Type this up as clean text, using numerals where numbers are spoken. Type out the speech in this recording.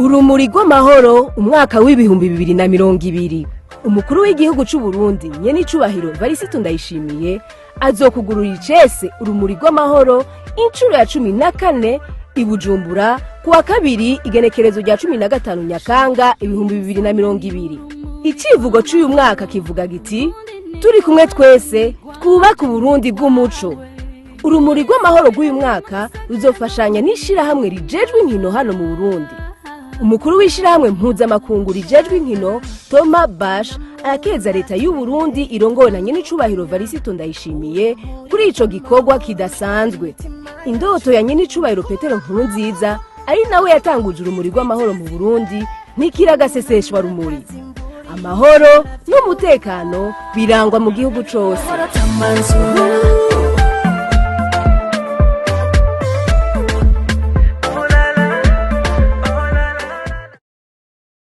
Urumuri rw'amahoro, umwaka w'2020, umukuru w'igihugu c'u Burundi, nyenicubahiro Varisito Ndayishimiye, azokugurura icese Urumuri rw'amahoro inshuro ya 14 i Bujumbura kuwa kabiri, igenekerezo rya 15 Nyakanga 2020. Icivugo c'uyu mwaka kivuga giti: "Turi kumwe twese, twubake Uburundi bw'umuco." Urumuri rw'amahoro rw'uyu mwaka ruzofashanya n'ishirahamwe rijejwe inkino hano mu Burundi. Umukuru w'ishirahamwe mpuzamakungu rijejwe inkino, Thomas Bach, arakeza leta y'u Burundi irongowe na nyenicubahiro Varisito Ndayishimiye kuri ico gikorwa kidasanzwe. Indoto ya nyenicubahiro Petero Nkurunziza, ari nawe yatanguje Urumuri rw'amahoro mu Burundi, ntikiragaseseshwa rumuri. Amahoro n'umutekano birangwa mu gihugu cose.